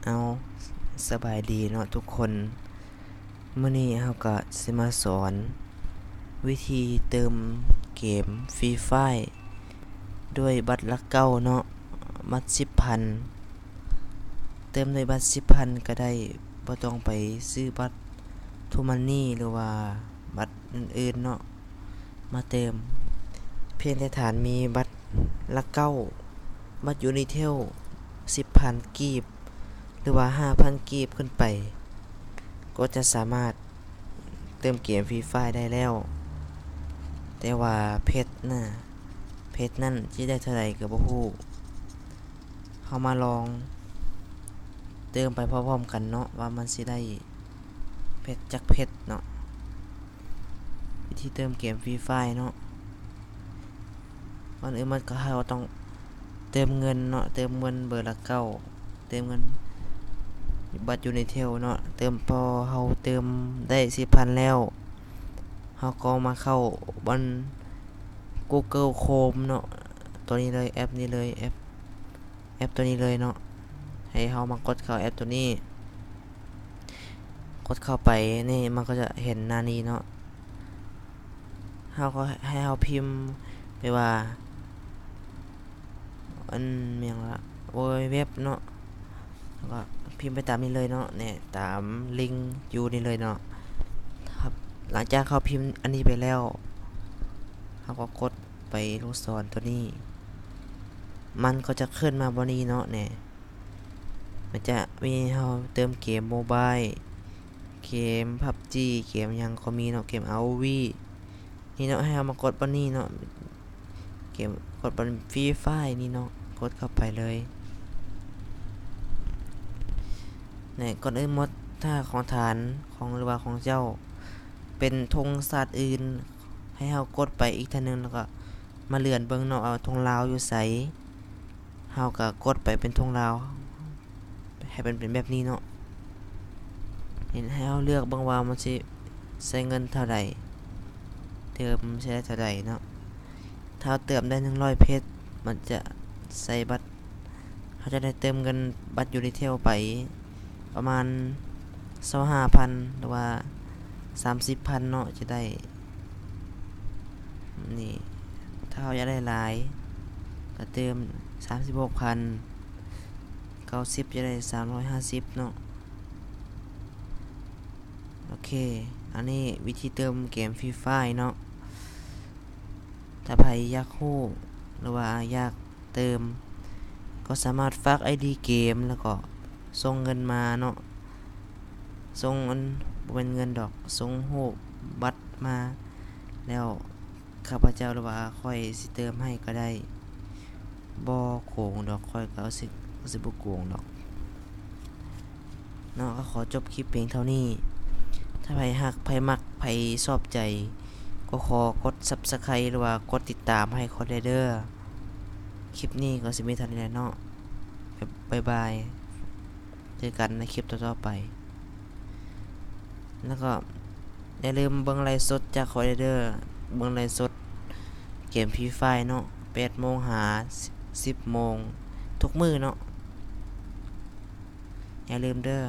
ເອົາ ສະບາຍດີເນາະທຸກຄົນ. ມື້ນີ້ເຮົາກະຊິມາສອນວິທີເຕີມເກມຟຣີຟາຍດ້ວຍບັດຫຼັກເກົ້າເນາະ, ບັດສິບພັນ. ເຕີມດ້ວຍບັດສິບພັນກະໄດ້, ບໍ່ຕ້ອງໄປຊື້ບັດທູມັນນີ ຫຼືວ່າບັດອື່ນໆເນາະ ມາເຕີມ. ພຽງແຕ່ທ່ານມີບັດ ຫຼັກເກົ້າ ບັດຢູນິເທວ ສິບພັນກີບ ຫຼືວ່າຫ້າພັນກີບຂຶ້ນໄປ ກໍຈະສາມາດເຕີມເກມຟຣີຟາຍໄດ້ແລ້ວ. ແຕ່ວ່າເພັດນະ ເພັດນັ້ນຊິໄດ້ເທົ່າໃດກໍບໍ່ຮູ້. ເຮົາມາລອງເຕີມໄປພ້ອມໆກັນເນາະ ວ່າມັນຊິໄດ້ເພັດຈັກເພັດເນາະ. ວິທີເຕີມເກມຟຣີຟາຍເນາະ. ກ່ອນອື່ນໝົດກໍເຮົາຕ້ອງເຕີມເງິນເນາະ, ເຕີມເງິນເບີລະເກົ້າ ເຕີມເງິນບັດຢູນິເທວເນາະ. ເຕີມ ພໍເຮົາເຕີມໄດ້ສິບພັນແລ້ວ ເຮົາກໍມາເຂົ້າບ່ອນກູເກີໂຄຣມເນາະ, ຕົວນີ້ເລີຍ ແອັບນີ້ເລີຍ ແອັບ ແອັບຕົວນີ້ເລີຍເນາະ. ໃຫ້ເຮົາມາກົດເຂົ້າແອັບຕົວນີ້ ກົດເຂົ້າໄປນີ້ ມັນກໍຈະເຫັນໜ້ານີ້ເນາະ. ເຮົາກໍໃຫ້ເຮົາພິມໄປວ່າ ອັນ ແມ່ນຫຍັງລະ ເວີເວັບເນາະ, ແລ້ວກໍພິມໄປຕາມນີ້ເລີຍເນາະ, ນີ້ ຕາມລິງຢູ່ນີ້ເລີຍເນາະ. ຫຼັງຈາກເຮົາພິມອັນນີ້ໄປແລ້ວ ເຮົາກໍກົດໄປລູກສອນຕົວນີ້ ມັນກໍຈະຂຶ້ນມາບ່ອນນີ້ເນາະ. ນີ້ ມັນຈະມີໃຫ້ເຮົາເຕີມເກມໂມບາຍ ເກມພັບຈີ ເກມຫຍັງກໍມີເນາະ, ເກມອາໂອວີ ນີ້ເນາະ. ໃຫ້ເຮົາມາກົດບ່ອນນີ້ເນາະ, ເກມ ກົດບ່ອນຟຣີຟາຍນີ້ເນາະ, ກົດເຂົ້າໄປເລີຍ. ແລະ ກ່ອນອື່ນໝົດ ຖ້າຂອງທ່ານ ຂອງ ຫຼືວ່າຂອງເຈົ້າເປັນທຸງຊາດອື່ນ ໃຫ້ເຮົາກົດໄປອີກເທື່ອໜຶ່ງ ແລ້ວກໍມາເລື່ອນເບິ່ງເນາະ ວ່າທຸງລາວຢູ່ໃສ. ເຮົາກໍກົດໄປເປັນທຸງລາວ ໃຫ້ມັນເປັນແບບນີ້ເນາະ. ເຫັນ ໃຫ້ເຮົາເລືອກເບິ່ງວ່າມັນຊິໃຊ້ເງິນເທົ່າໃດ ເຕີມໃຊ້ໄດ້ເທົ່າໃດເນາະ. ຖ້າເຮົາເຕີມໄດ້ໜຶ່ງຮ້ອຍເພັດ ມັນຈະໃສ່ບັດ ເຮົາຈະໄດ້ເຕີມເງິນບັດຢູນິເທວໄປ ປະມານຊາວຫ້າພັນ ຫຼືວ່າສາມສິບພັນເນາະ ຈະໄດ້ ນີ້ ຖ້າເຮົາຢາກໄດ້ຫຼາຍກໍເຕີມສາມສິບຫົກພັນ, ເກົ້າສິບຈະໄດ້ສາມຮ້ອຍຫ້າສິບເນາະ. ໂອເຄ ອັນນີ້ວິທີເຕີມເກມຟຣີຟາຍເນາະ. ຖ້າໃຜຢາກຮູ້ ຫຼືວ່າຢາກ ເຕີມ ກໍສາມາດຝາກໄອດີເກມ ແລ້ວກໍສົ່ງເງິນມາເນາະ, ສົ່ງ ອັນ ບໍ່ແມ່ນເງິນດອກ ສົ່ງຮູບບັດມາ ແລ້ວຂ້າພະເຈົ້າ ຫຼືວ່າຂ້ອຍຊິເຕີມໃຫ້ກໍໄດ້. ບໍ່ໂກງດອກ, ຂ້ອຍກໍຊິ ຊິບໍ່ໂກງດອກ. ເນາະ ກໍຂໍຈົບຄລິບພຽງເທົ່ານີ້. ຖ້າໃຜຮັກ ໃຜມັກ ໃຜຊອບໃຈ ກໍຂໍກົດ Subscribe ຫຼືວ່າກົດຕິດຕາມໃຫ້ຂ້ອຍແດ່ເດີ. ຄລິບນີ້ກໍຊິມີເທົ່ານີ້ແຫຼະເນາະ. ບາຍບາຍ. ເຈີກັນໃນຄລິບຕໍ່ໆໄປ. ແລ້ວກໍຢ່າລືມເບິ່ງໄລຟ໌ສົດຈາກຂ້ອຍແດ່ເດີ. ເບິ່ງໄລຟ໌ສົດເກມຟຣີຟາຍເນາະ, ແປດໂມງຫາສິບໂມງທຸກມື້ເນາະ. ຢ່າລືມເດີ.